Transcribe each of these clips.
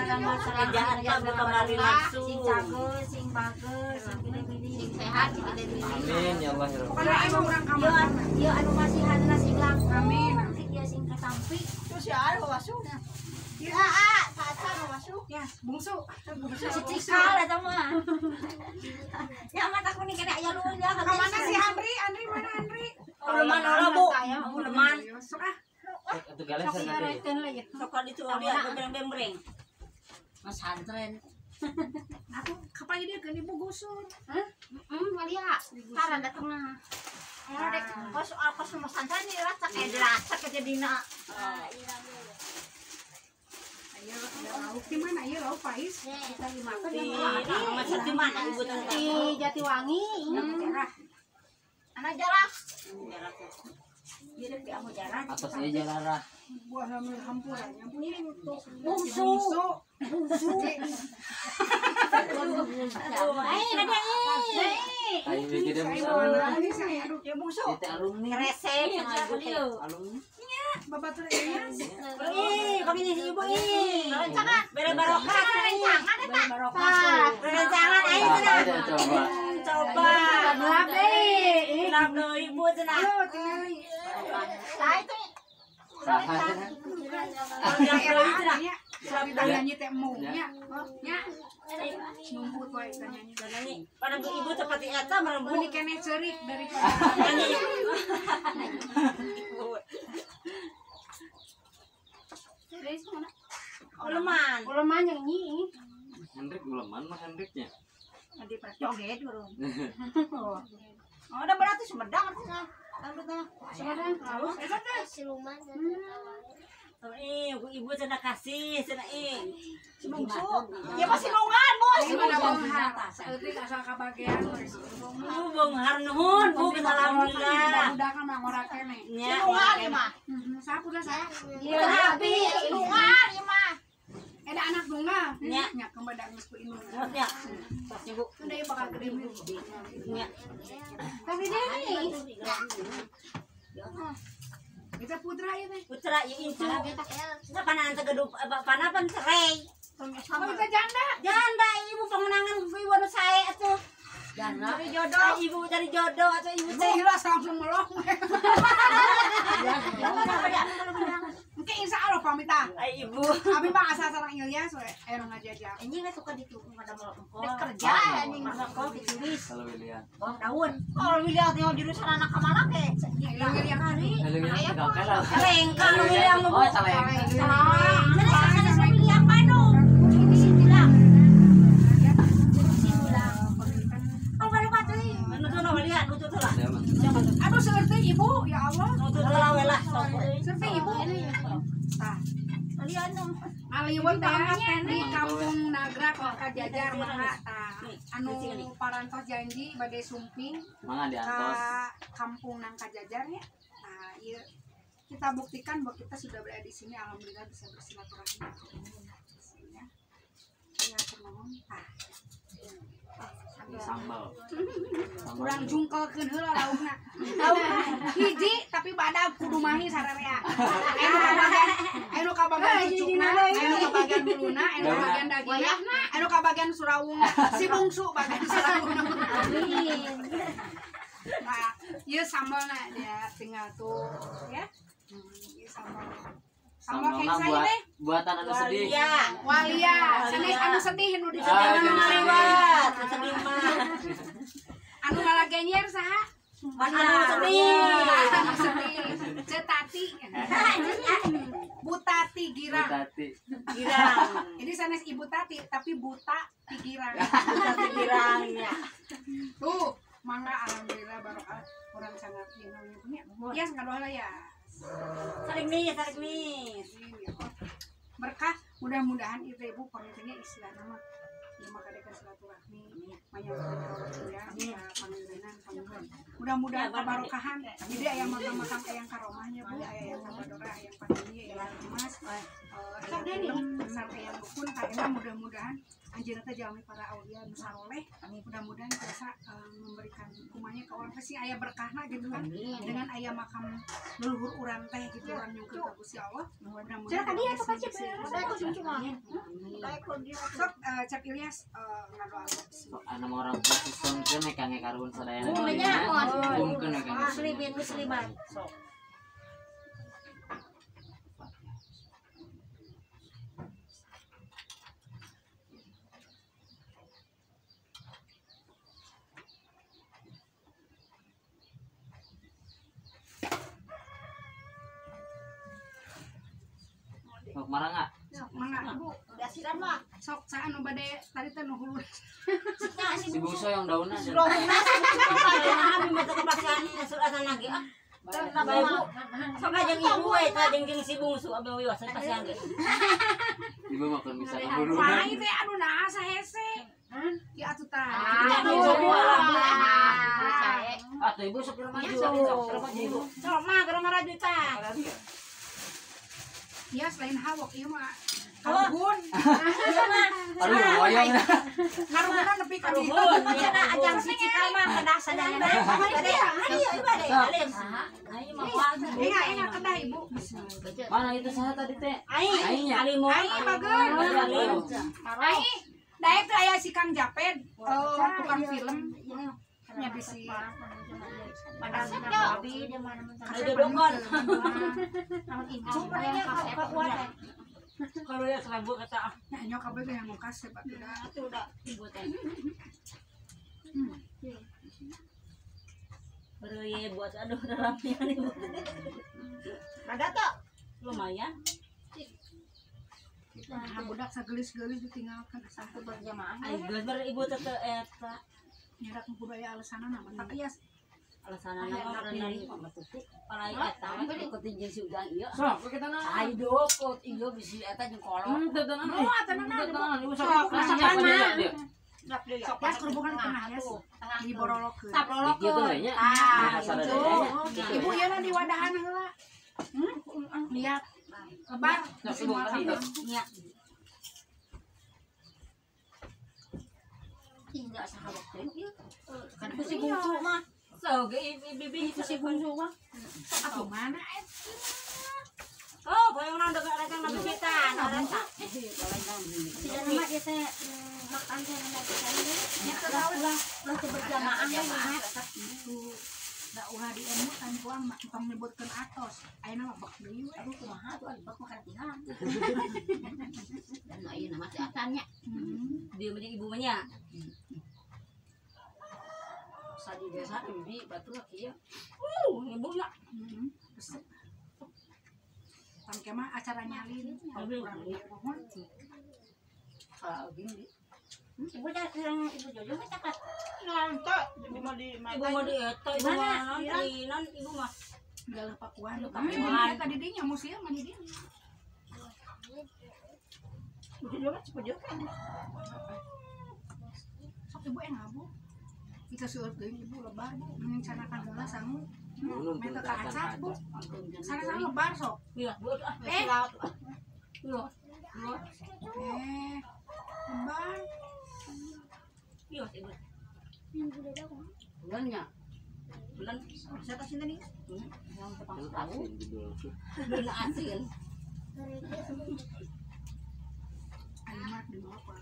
Kerjaan Pak kembali langsung. Sing cager, sing bagus, sing gede-gede, sing sehat, sing gede-gede. Amin ya Allah ya Rabb. Pokoknya emang urang ka mana. Ieu anu masihanna sing langkung. Amin. Sing ieu sing katampi. Terus ya anu masuk. Ya, ah, anu masuk. Ya, bungsu. Si cikal eta mah. Ya mah tak kuning kena aya luhur ya. Ka mana si Andri? Andri mana Andri? Uleman ora, Bu. Uleman. Sok ah. Atuh galesan teh. Sok itu dia bembreng-bembreng. Mas santren. Aku kapan dia ke ibu gusur? Hah? Heeh, walia. Tara datengna. Ayo dek, kos kos rumah santren ini racak ya, diracak aja dina. Ayo, lauk di mana? Ayo lauk pais. Kita dimakan di masak di mana ibu di Jatiwangi. Jarah. Anak jarah. Jadi di amu jarah. Atas aja jarah. Buah hamil hampuran. Bungsu. Bungsu. Ayo ada eh. Ayo bikin bungsu. Ya bungsu. Itu alumni. Resek alumni. Bapak tuh Ilyas. Ih, pakai si ibu ih. Rencangan. Bere barokah. Rencangan eta. Rencangan ayo cenah. Coba. Coba. Gelap deui. Gelap deui ibu cenah. Ayo tingali. Lah itu. Saha cenah. Gelap deui cenah. Nyanyi teh embung nya. Nya. Numput wae nyanyi. Nyanyi. Panang ibu seperti eta merembung. Meni keneh ceurik daripada nyanyi. Uleman. Uleman yang nyi. Hendrik uleman mah Hendriknya. Di joget urang. Oh, udah berarti Sumedang artinya. Rambutnya. Sumedang halus eta teh. Siluman. Ih, ibu cenah kasih cenah ih. Si bungsu. Ya masih lungan, Bos. Mana beunghar. Saeutik asal kabagean. Bu beunghar nuhun, Bu alhamdulillah. Budak mah ngora keneh. Si lungan ieu mah. Sapu dah saya. Iya, Tapi si lungan ieu mah. Ada anak bunga. Nya. Nya kembali geus ku indung. Nya. Tos ibu. Udah ieu bakal gede. Nya. Kasih deui. Kita putra ieu teh. Putra ieu incu. Nya panaan teh gaduh panapan cerai. Oh, kita janda. Janda ibu pengenangan ibu anu sae atuh. Janda. Cari jodoh. Ibu cari jodoh atau ibu teh. Jelas langsung melok. Engke insya Allah pamitan. Ai ibu. Abi mah asal sareng Ilyas we aya nu ngajajak. Anjing nggak suka ditukung pada melok engkol. Dek kerja anjing. Melok engkol ditulis. Kalau William. Bawang daun. Kalau William tinggal jurusan anak ka mana ke? William Hari. William tegal. Celengkang William Bu. Oh, celengkang. Sana sana William panu. Di sini lah. Di sini lah. Oh, baru patuh. Nu tuh William, nu tuh lah. Aduh seurteuy ibu, ya Allah. Nu tuh lah we lah. Seurteuy ibu. Tah. Kalian dong. Ngaliwet banget di Kampung Nagrak maka jajar maka tah. Anu parantos janji badai sumping Mangga diantos. Ka Kampung Nangka Jajar ya. Nah, ieu kita buktikan bahwa kita sudah berada di sini, alhamdulillah bisa bersilaturahmi. Ya. Ya, nuhun. Tah. Sambal. Kurang jungkelkeun heula laukna. Lauk hiji tapi badag kudu mahi sararea. Anu kabagian cucukna, anu kabagian huluna, anu kabagian dagingna, anu kabagian surawungna, si bungsu bagian surawungna. Amin. Nah, ieu sambalna dia tinggal tuh ya. Ieu sambal. Sambal Sambalna keng saya teh. buatan anu sedih. Walia. Walia, sanes anu sedih nu di Ah, anu Ngaliwat, sedih mah. Anu ngalagenyer saha? Anu sedih. Anu sedih. Cetati. Butati Girang. Butati. Girang. Ini sanes Ibu Tati tapi Buta Girang. Butati Girang ya. Tuh, mangga alhamdulillah barokah urang sangat ieu nya. Ya ngadoa lah ya. Saling nih, saling nih. Berkah mudah-mudahan itu ibu pernikahannya istilahna mah Ya makadekan silaturahmi, manyampeun ya, pangirenan panuhun. Mudah-mudahan kabarokahan. Jadi aya makam-makam aya karomahnya Bu, aya yang kabadora, aya panini, aya emas. Sareng aya dukun karena mudah-mudahan anjeunna teh jalmi para aulia nu saroleh. Mudah-mudahan bisa memberikan kumanya ke orang pasti aya berkahna gitu kan. Dengan aya makam leluhur urang teh gitu urang nyungkeun ka Gusti Allah. Mudah-mudahan sok Cap Ilyas ngadoa. Anu orang tua sungkeun we kangge karuhun sadayana. Sungkeun we kangge. Muslimin muslimat. Sok. Sok marah nggak? Sok mangga Bu. Diasiran mah. Sok saha nu bade tadi teh nu hulu. Si bungsu yang daunna. Abi mah kepaksaan surat lagi ah. Ibu. Sok aja ibu we tah jeung si bungsu abi wios kasihan ge. Ibu mah kan bisa hulu. Wah, ieu teh aduh nah asa hese. Ya atuh tah. Atuh ibu sok keur maju, sok keur maju ibu. Sok mah keur maju tah. Ya selain hawak ieu mah karuhun. Aduh, wayang. Karuhunna nepi ka dieu. Cenah ajang si Cikal mah kedah sadayana. Bade, hadieu ieu bade. Alim. Aing mah wae. Ingat kedah ibu. Mana itu saha tadi teh? Aing. Aingnya. Aing bageun. Aing. Daek teh aya si Kang Japed, tukang film. Nya bisi. Padahal abi dia mana Ada dongkon. Cuma nya kakuatan. Kalau ya seribu kata. Nah, nyok kabeh teh yang kasep atuh da. Atuh da ibu teh. Baru ya buat aduh rapian ibu. Ada tuh. Lumayan. Nah, budak sagelis-gelis ditinggalkan asa berjamaah. Ai geus ber ibu teh teu eta. Nyerak kudu aya alasanana mah. Tapi ya alasanana mah berenang palai eta mah ikut jeung si Ujang ieu. Sok kita na. Ai dokot ieu bisi eta jeung kolot. Teu tenan. Oh, tenan. Teu tenan ibu sok. Sok pas kerupukna di tengah ya. Diborolokeun. Dikieu teh nya. Ibu ieu na di wadahan heula. Lihat. Lebar. Ibu Nya. Tidak sahabat teh ieu. Kan ku si bungsu mah. So, bibi ku si bungsu mah. Atuh mana eta? Oh, boyong naon deuk racang na bibitan, rasa. Tidak nama ieu teh makan teh nama pisan teh. Ulah ulah teu berjamaah ya mah. Da ulah di emutan ku mah tong nyebutkeun atos. Ayeuna mah bek deui we. Aduh kumaha tuh bek makan tihan. Dan ayeuna mah teh atannya. Dia mah ibu mah nya. Sadi desa bibi batu kieu. Ibu nya. Heeh. Pan mah acara nyalin urang ieu mohon. Kalau gini Ibu dah kurang ibu Jojo mah cakap. Ngantuk, ibu mau di Ibu mau di eta, ibu mah non, ibu mah galah pakuan. Pakuan tadi dinya museum mah di dinya. Ibu Jojo mah cepet juga kan. Sok Sok ibu enak bu. Kita seueur teuing ibu lebar bu, merencanakan heula sangu. Meta ka acat bu. Sana-sana lebar sok. Iya, bu. Eh. Iya. Eh. Lebar. Iya, ibu. Bulannya. Bulan Saya kasih tadi. Bulan asin. Ayo di bawah apa?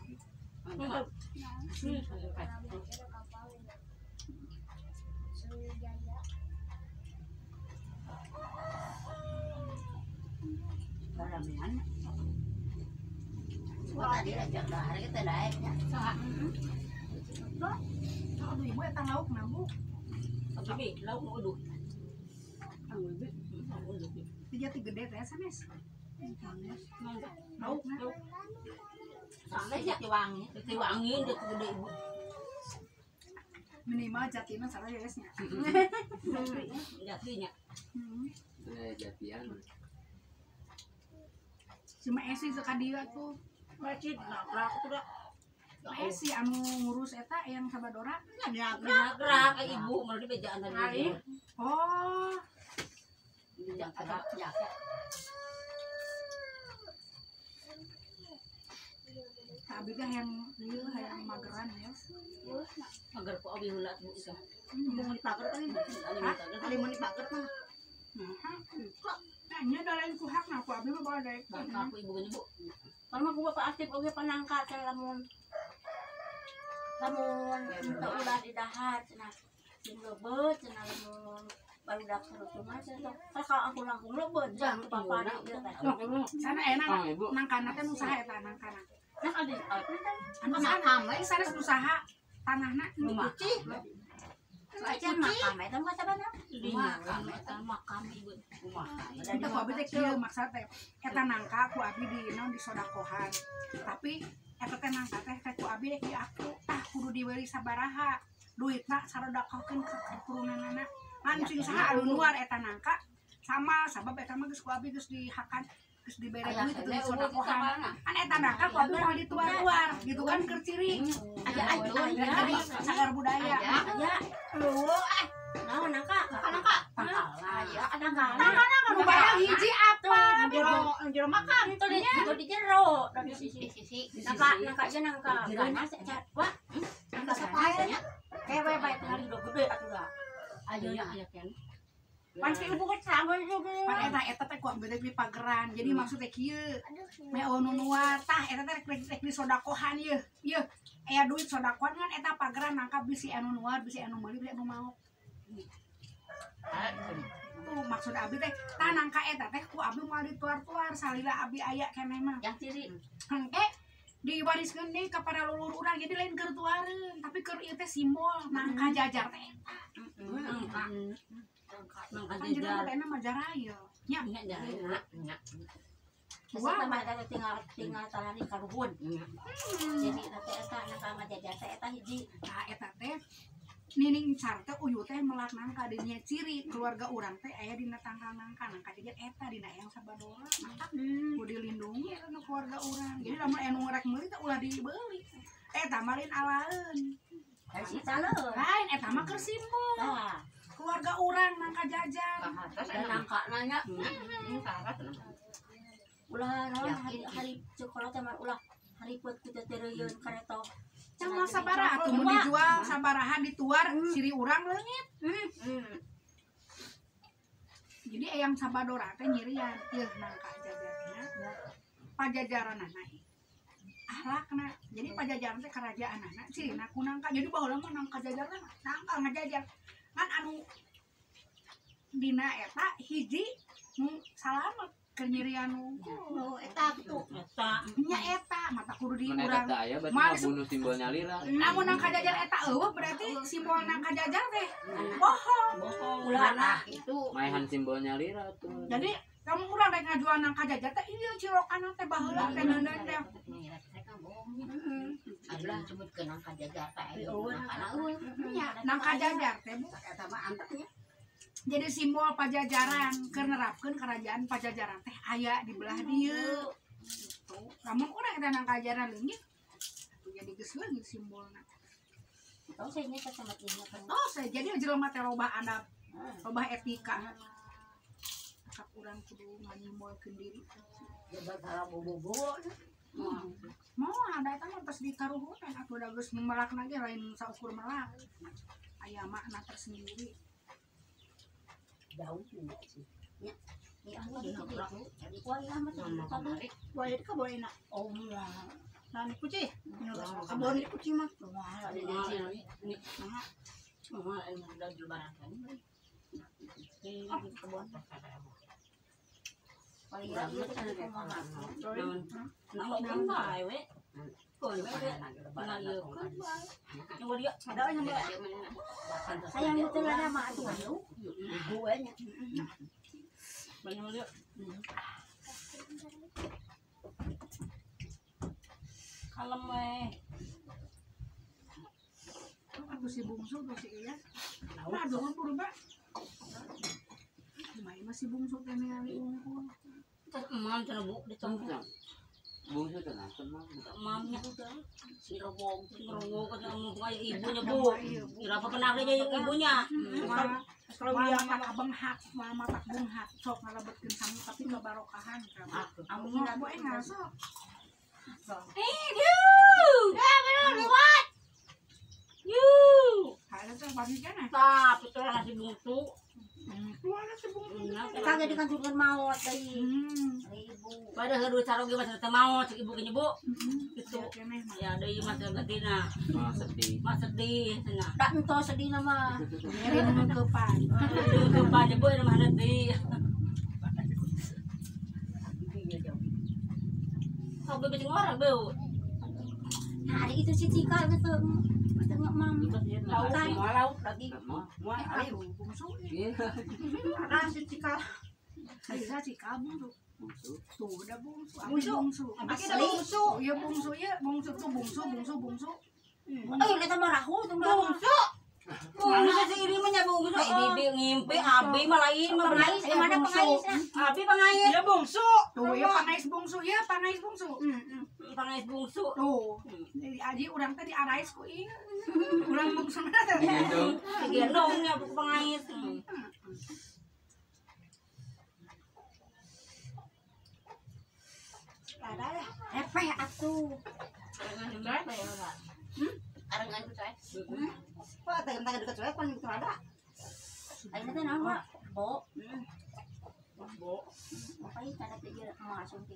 Ramean. Tadi ajak dahar kita daeknya. Aduh ibu eta lauk na bu. Tapi lauk mau uduh. Tiga tiga gede teh sanes. Lauk na. Sanes jati wangi, jati wangi jati gede ibu. Minimal jatina salah ya nya. Jatinya. Jatian. Cuma esi suka dia tuh. Macit, nah, aku tuh dah. Si anu ngurus eta yang Sabadora nagrak ibu mau di bejaan tadi. Oh. Ya. Abi teh yang ieu hayang mageran ya. Mager ku abi heula bu itu. Mun dipager kan ini. Hah? Mun dipager mah. Nah, nya da lain ku hakna ku abi mah bawa daek. Aku ibu gini bu. Kalau mah ku bapak aktif oge panangka cenah lamun. Lamun teu ulah didahar cenah. Sing leubeut cenah lamun barudak sarucuma cenah. Kalau aku langkung leubeut jang papa ieu teh. Sana enak nangkana teh nu saha eta nangkana. Nah ada anu makam we sanes usaha tanahna nu kuci. Aja makam eta mah sabana. Makam eta makam ibu. Eta ku abi teh kieu maksud teh eta nangka ku abi di naon di sodakohan. Tapi eta teh nangka teh ku abi di aku ah kudu dibeli sabaraha duitna sarodakohkeun ka keturunanana. Ngan cing saha anu nuar eta nangka sama sabab eta mah geus ku abi geus dihakan geus dibere duit itu di sodakohan. Kan eta nangka ku abi moal dituar-tuar gitu kan keur ciri. Aya aya cagar budaya. Aya. Leuweung ah. Naon nangka? Nangka. Aya nangka. Nangka nu bayang hiji apa? Jero makam itu di jero dari sisi. Nangka nangka aja nangka. Ganas wah. Nangka sapae nya. Kewe bae tinggal hidup gede atuh da. Ayo ya kan. Pan si ibu ke sangoy juga. Pan eta eta teh ku abi teh di pageran. Jadi maksudnya kieu. Meh anu nuar tah eta teh rek di sodakohan ieu. Ieu aya duit sodakohan kan eta pageran nangka bisi anu nuar, bisi anu meuli, bisi anu maok. Tuh maksud abi teh tah nangka eta teh ku abi moal dituar-tuar salila abi aya keneh mah. Yang ciri. Hengke diwariskeun deui ka para leluhur urang jadi lain keur tuareun tapi keur ieu teh simbol nangka jajar teh eta. Nangka. Nangka jajar. Kan mah jaraya. Nya nya jaraya. Nya. Wah, mah eta tinggal talari karuhun. Jadi eta teh eta nangka ngajajar teh eta hiji. Tah eta teh nining car teh uyu teh melak nangka dinya ciri keluarga urang teh aya dina tangkal nangka nangka jajar eta dina eyang Sabadora mantap kudu dilindungi eta nu keluarga urang. Jadi lamun aya nu rek meuli teh ulah dibeli. Eta mah lain alaeun. Lain eta mah keur simbol. Keluarga urang nangka jajar. Nangka nanya. Ulah naon hari sekolah teh mah ulah haripet ku teh teureun kareto. Cuma sabaraha atuh mun dijual sabaraha dituar ciri urang leungit. Jadi eyang Sabadora teh nyirian ieu nangka jajarna. Pajajaranana ahlakna. Jadi pajajaran teh kerajaanana cirina ku nangka. Jadi baheula mah nangka jajarna nangka ngajajar. Kan anu dina eta hiji nu salamet keur nyirian nu eta kitu. Eta nya eta mata kudu di urang. Eta aya berarti ngabunuh simbol nyalira. Lamun nangka jajar eta eueuh berarti simbol nangka jajar teh bohong. Bohong. Ulah itu. Maehan simbol nyalira tuh. Jadi kamu urang rek ngajual nangka jajar teh ieu cirokan teh baheula teh neundeun teh. Aduh sebutkeun nangka jajar teh eueuh nangka eueuh. Nya nangka jajar teh bu eta mah antep nya. Jadi simbol pajajaran keur nerapkeun kerajaan pajajaran teh aya di belah dieu. Gitu. Lamun urang eta nangka jajaran leungit atuh jadi geus leungit simbolna. Tong saya nya cacamat ieu kan. Oh, saya jadi jelema teh loba adab, loba etika. Kak urang kudu nganyimbolkeun diri. Jaga bobo-bobo. Mau ada eta mah tos dikaruhunan atuh da geus melakna ge lain saukur melak. Aya makna tersendiri. Jauh enggak sih. Ya, ya gitu. Wah, ya mah Wah, itu kabon enak. Oh, iya. Nah, ini kucing. Kabon ini kucing mah. Wah, ini. Mama ini udah lebaran. Ini kebon. Paling ya kumaha. Naon bae we. Sayang itu lah nama atuh anu. Gue nya. Kalem we. Aku si bungsu tuh si iya. Nah, dong purba. Lumayan masih bungsu teh ningali unggul. Terus emam cenah Bu dicongkak. Bungsu teh nah mah. Mamnya si rewong kan ngomong kayak ibunya Bu. Berapa penaknya ibunya? Kalau dia mah benghak, mah tak benghak, sok ngalebetkeun sangu tapi kabarokahan. Amun bu enggak sok. Eh, ya bener lewat. Yuh. Ada teh pagi kan? Tah, betul nasi bungsu. Keluar si bungsu. Kagak dikanturkeun maot deui. Ibu. Padahal duit caroge mah teu maot cek ibu ge Bu. Gitu. Ya deui mah teu gantina. Mah sedih. Mah sedih cenah. Da entos sedihna mah. Nyeri nu keupan. Keupan ibu mah deui. Sok bebe jeung orang beu. Nah, hari itu si Cika gitu. Tengok mam. Lauk lauk lagi. Moal ayo bungsu. Ada si Cika. Bisa Cika bungsu. Bungsu. Tuh udah bungsu. Bungsu. Asli bungsu. Ya bungsu ya, bungsu tuh bungsu bungsu bungsu. Eh, eta mah rahul tuh bungsu. Bungsu si iri mah nya bungsu. Bibi ngimpi abi mah lain mah pengais. Mana pengais? Abi pengais. Ya bungsu. Tuh ya pangais bungsu ya, pangais bungsu. Pangais bungsu. Tuh. Jadi aji urang teh diarais ku ieu. Urang bungsuna teh. Digendong. Digendong nya ku pangais. Repeh atuh. Arengan ku coy. Wah, teh teh dekat coy pan itu ada. Ayeuna teh naon, Pak? Bo. Bo. Apa ieu tanda teh ieu masuk teh.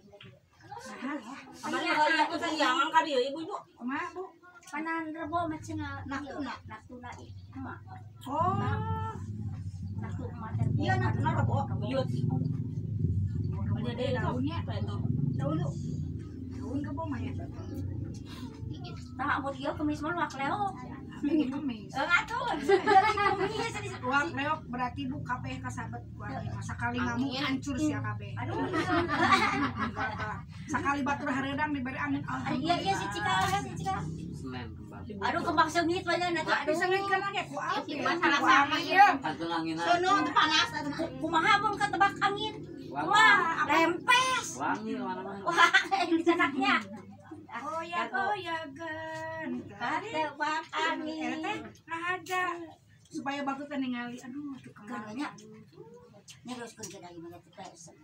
Nah, ya. Amane kali aku sayangan ka dieu ibu-ibu. Kumaha, Bu? Panan rebo mah cenah naktuna, naktuna emak. Oh. Naktu emak teh. Iya, naktuna rebo. Buyut. Ada deui daunnya. Daun lu. Daun kebo mah ya. Tah mun ieu kemis mah wak leok. Kemis. Atuh. Kemis. Wak leok berarti Bu kabeh kasabet ku abi mah. Sakali ngamuk hancur sia kabeh. Aduh. Sakali batur hareudang diberi angin. Iya iya si Cika, si Cika. Semen kembang. Aduh kembang seungit banyak nanti. Aduh seungit kan lagi ku abi. Masalah sama ieu. Kantun angin. Sono teu panas atuh. Kumaha mun ketebak angin. Wah, lempes. Wangi mana-mana. Wah, di sanaknya. Goyag-goyagan. Ketebak angin. Teh ngahaja supaya batu teh ningali. Aduh, tuh kemana nya. Nya geus keun deui mah teh salah.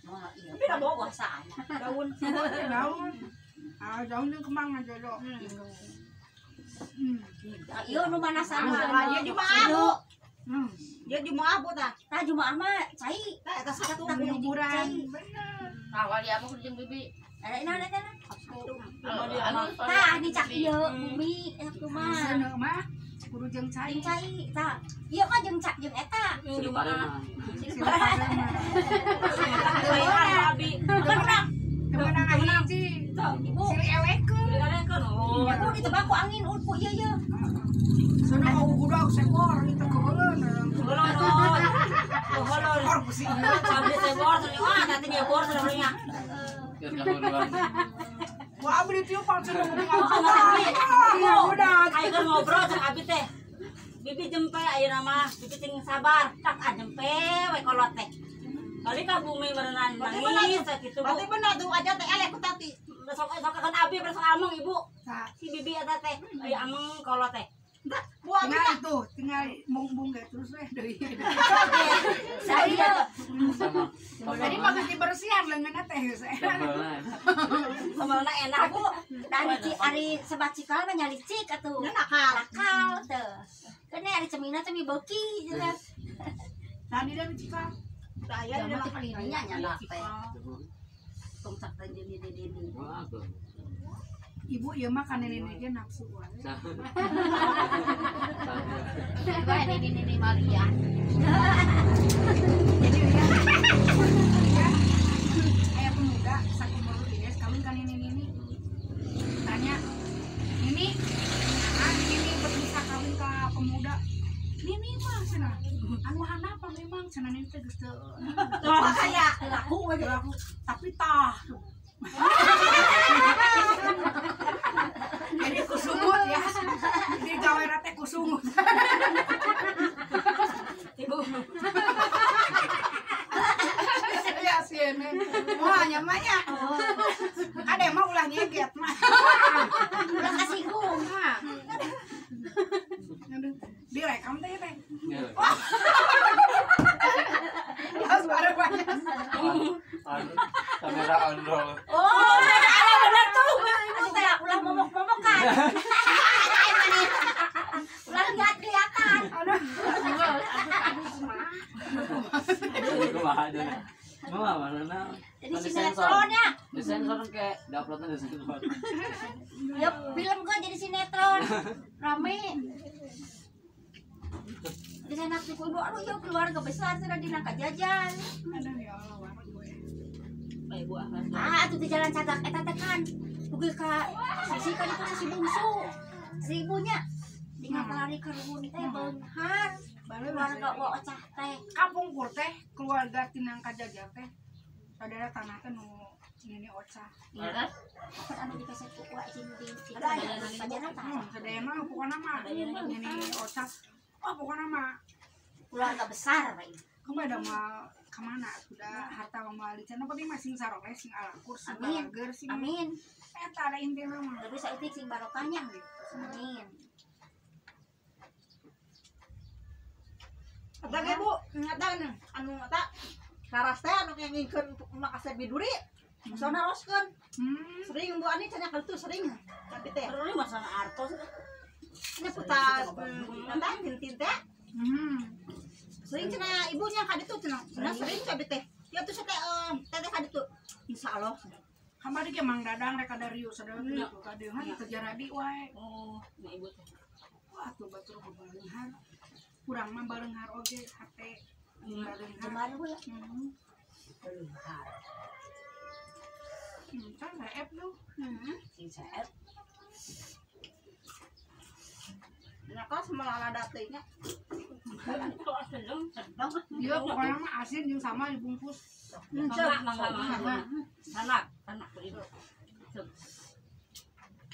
Moal ieu. Tapi da bogo puasaan. Daun. Daun. Ah, daun jeung kembang aja lo. Ieu nu mana sama. Ieu Jumaah, Bu. Ieu Jumaah, Bu tah. Tah Jumaah mah cai. Tah eta satu liburan. Bener. Awal ya mah jeung bibi. Ada ina ada teh. Tah dicak ieu bumi eta mah. Seuneu mah kudu jeung cai. Jeung cai tah. Ieu mah jeung cak jeung eta. Jumaah. Abi. Menang. Menang hiji. Ibu. Silih elekeun. Elekeun. Oh. Ibu ditebak ku angin ku ieu ieu. Sono budak sekor itu keuleun. Keuleun. Keuleun. Sampai sekor wah tadi nyebor sebenarnya. Wah, abdi tiup langsung ngomong. Iya, udah. Ayo kan ngobrol jeung abi teh. Bibi jempe ayeuna mah, bibi sing sabar. Tak ah jempe we kolot teh. Kali ka bumi merenang nangis sakitu Bu. Berarti bener tuh aja teh eleh ku tati. Besok esok kan abi besok ameng ibu. Si bibi eta teh aya ameng kolot teh. Bu abi tinggal tuh, tinggal bung-bung ge terus we deui. Saya tadi mah geus dibersihan leungeunna teh geus. Sambalna enak Bu. Dan ari sebat cikal mah nya licik atuh. Nakal. Nakal teh. Keun ari cemina cemi beuki cenah. Tadi dan cikal. Saya di pelininya nya teh. Tong sak teh jadi dini. Ibu ieu mah ka nenek ge nafsu wae. Bae nini Maria. Jadi ya. Aya pemuda sakumur ieu kawin ka nini. Tanya, "Nini, ah nini bisa kawin ka pemuda?" Nini mah cenah. Anu hanapa memang cenah nini teh geus teu. Kaya laku we laku, tapi tah. Jadi kusungut ya. Jadi gawe teh kusungut. Ibu. Ya sieun. Wah, nya mah. kelihatan. Ulah lihat kelihatan. Aduh. Kumaha aja. Mama mana? Jadi sinetron ya. Disensor kayak diuploadnya disensor. Ya film kan jadi sinetron. Rame. Di sana tuh ibu, aduh ya keluarga besar sudah di Nangka Jajan. Aduh ya Allah, warung gue. Ah, tuh di jalan cagak eta teh kan. Dugi ka sisi kan itu si bungsu. Si ibunya tinggal lari ke ruhun teh beunghar. Keluarga wa ocah teh. Kampung kur teh keluarga ti Nangka Jajar teh. Saudara tanah teh nu nini ocah. Iya. Kan anu dikasih ku wa jeung di pajaran tah. Sadaya mah pokona mah nini ocah. Oh pokoknya mah keluarga besar pak. Kamu ada mau kemana? Sudah harta mau di sana penting masing saroleh sing alakur sing balager sing. Amin. Eta ada intinya mah. Tapi saeutik sing barokahnya gitu. Amin. Eta ge Bu, ingatan anu eta saras teh anu ngengingkeun makasih biduri. Masona roskeun. Sering Bu Ani cenah kitu sering. Tapi teh. Terus masalah artos. Ini putar eta tintin teh. Sering cenah ibunya ka ditu cenah. Cenah sering ka teh. Ya tuh teh teteh ka ditu. Insyaallah. Kamari ge Mang Dadang rek ka Rio sadaya kitu ka dieu mah teu jaradi wae. Oh, na ibu teh. Wah, tuh batur baleunghar. Kurang mah baleunghar oge hate. Baleunghar we. Baleunghar. Kan saep lu. Sing saep. Nah, sama lala datenya. Iya, pokoknya mah asin jeung sama dibungkus. Mangga. Sanak, sanak ibu.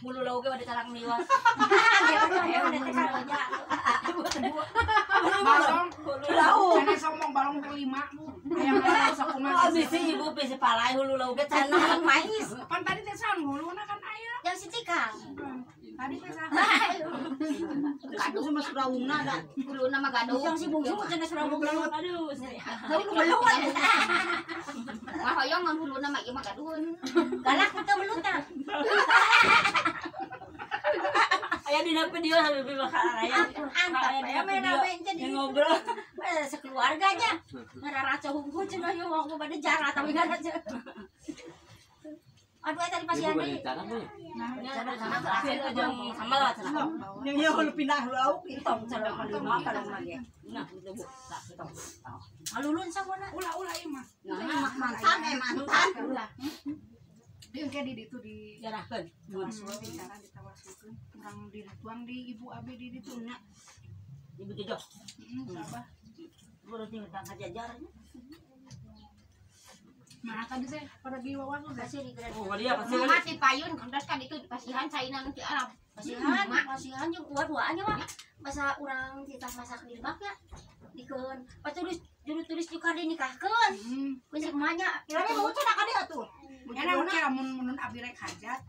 Mulu lauk ge pada calak miwas. Balong, lauk. Karena sombong balong kelima, Bu. Hayang aya sakumaha. Bisi ibu bisi palai hulu lauk ge cenah mais. Pan tadi teh san huluna kan aya. Yang si Cikang. Tadi teh saha? Gaduh sama surawungna da. Huluna mah gaduh. Yang si bungsu cenah surawung. Aduh. Hulu belut. Mah hoyong ngan huluna mah ieu mah gaduhun. Galak teu belut tah. Aya dina video sampe makan aya. Antap ya main jadi ngobrol. Sekeluarganya. Ngararaca hungkul cenah ieu waktu pada jarak tapi ngaraca. Aduh eta di pasihan deui. Nah, jeung sambal lah cenah. Yang ieu hulu pindah hulu lauk tong cenah lima kalau mah ge. Nah, itu Bu. Tah, tong. Alulun sawana. Ulah-ulah ieu mah. Nah, mantan mantan. Ulah. Dia kayak di ditu di jarahkeun. Tawasul bicara ditawasulkeun. Urang dituang di ibu abi di ditu nya. Ibu jodoh. Heeh, sabah. Guru tinggal ngajajarnya. Mana tadi teh pada di wawasu teh. Oh, dia pasti. Mati payun kantos kan itu pasihan caina nu ti Arab. Pasihan, pasihan jeung uar-uaannya mah. Masa urang titah masak di lebaknya. Dikeun. Patulis juru tulis juga dinikahkeun. Kun cek manya. Kira mau cenah ka dieu atuh. Enak oke lamun mun abi rek hajat.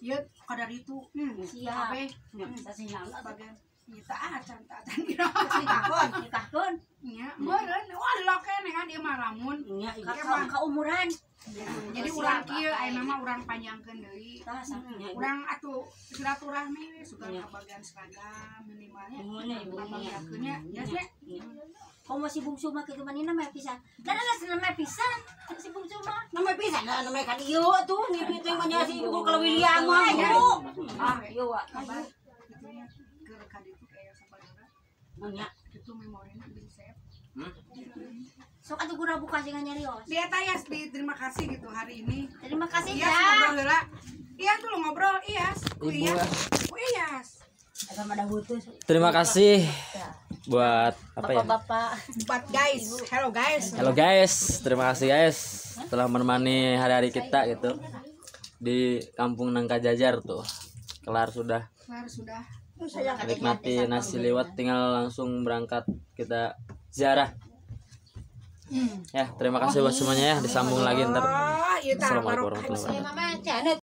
Ieu kadar itu. Siap. Kabeh sasihna bagian nyita acan tah acan kira. Nikahkeun. Nya, meureun wah loke kan ieu mah lamun. Nya kaumuran. Jadi urang kieu ayeuna mah urang panjangkeun deui. Urang atuh silaturahmi we sugan kabagian seragam minimalnya. Kabagiankeun nya. Ya nya. Komo si bungsu mah kitu manina mah pisan. Da da mah pisan. Si bungsu mah. Namanya pisan da namanya ka dieu atuh ngipi teh mah nya si ibu kalau William mah. Ah, ieu wa. Kabar itunya ke ka ditu kayak sabadora. Nya itu memorina di save. Sok atuh gura buka sing nyarios. Dia tanya terima kasih gitu hari ini. Terima kasih ya. Ngobrol heula. Iya tuh lo ngobrol, Iyas. Ku Iyas. Terima kasih buat apa ya? Bapak-bapak. Buat guys. Hello guys. Hello guys, terima kasih guys telah menemani hari-hari kita gitu di Kampung Nangka Jajar tuh. Kelar sudah. Kelar sudah. Nikmati nasi liwet, tinggal langsung berangkat kita ziarah. Ya, terima kasih buat semuanya ya. Disambung lagi ntar. Assalamualaikum warahmatullahi wabarakatuh.